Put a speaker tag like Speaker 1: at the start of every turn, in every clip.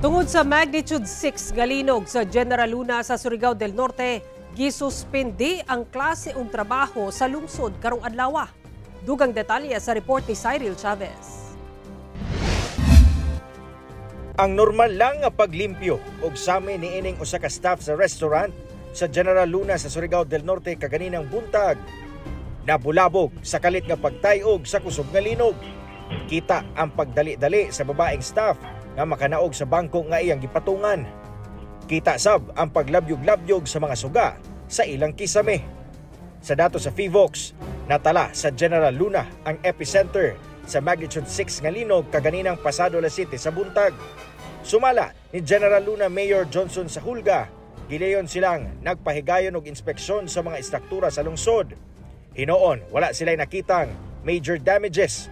Speaker 1: Tungod sa magnitude 6 nga linog sa General Luna sa Surigao del Norte, gisuspindi ang klase ug trabaho sa lungsod karong adlaw. Dugang detalye sa report ni Cyril Chavez.
Speaker 2: Ang normal lang nga paglimpyo og sami niining usa ka staff sa restaurant sa General Luna sa Surigao del Norte kaganinang buntag, nabulabog sa kalit nga pagtayog sa kusog nga linog. Kita ang pagdali-dali sa babaeng staff nga makanaog sa bangko nga iyang gipatungan. Kita sab ang paglabyog-labyog sa mga suga sa ilang kisame. Sa dato sa Phivolcs, natala sa General Luna ang epicenter sa magnitude 6 nga linog kaganinang pasado alas 7 sa buntag. Sumala ni General Luna Mayor Johnson Sajulga, gilayon silang nagpahigayon og inspeksyon sa mga istruktura sa lungsod. Hinoon, wala sila'y nakitang major damages.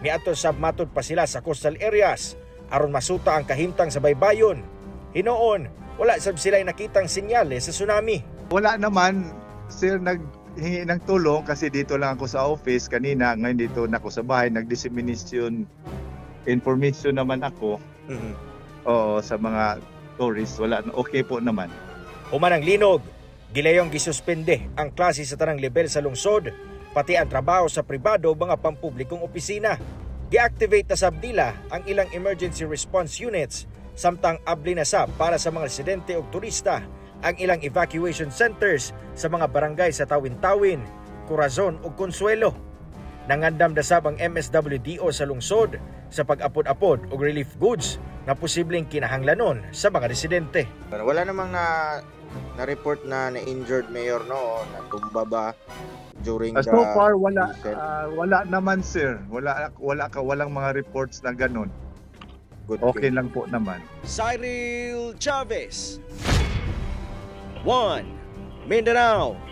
Speaker 2: Miadto sab matud pa sila sa coastal areas aron masuta ang kahimtang sa baybayon. Hinoon, wala sab sila'y nakitang senyales sa tsunami.
Speaker 3: Wala naman, sir, naghingi ng tulong kasi dito lang ako sa office kanina. Ngayon dito na ako sa bahay, nag-dissemination information naman ako. Oo, sa mga tourists. Wala, okay po naman.
Speaker 2: Human ang linog, gilayong gisuspende ang klase sa tanang level sa lungsod, pati ang trabaho sa pribado mga pampublikong opisina. Gi-activate na sab nila ang ilang emergency response units samtang abli na sab para sa mga residente ug turista ang ilang evacuation centers sa mga barangay sa Tawin-Tawin, Corazon ug Consuelo. Nangandam na sab ang MSWDO sa lungsod sa pag-apod-apod og relief goods nga posibleng kinahanglanon sa mga residente.
Speaker 4: Wala namang na report na na-injured, Mayor, no, o natumba ba during the
Speaker 3: So far wala
Speaker 4: recent?
Speaker 3: Wala naman, sir. Wala wala ka walang mga reports na ganun.
Speaker 4: Good.
Speaker 3: Okay lang po naman.
Speaker 2: Cyril Chavez. 1 Mindanao.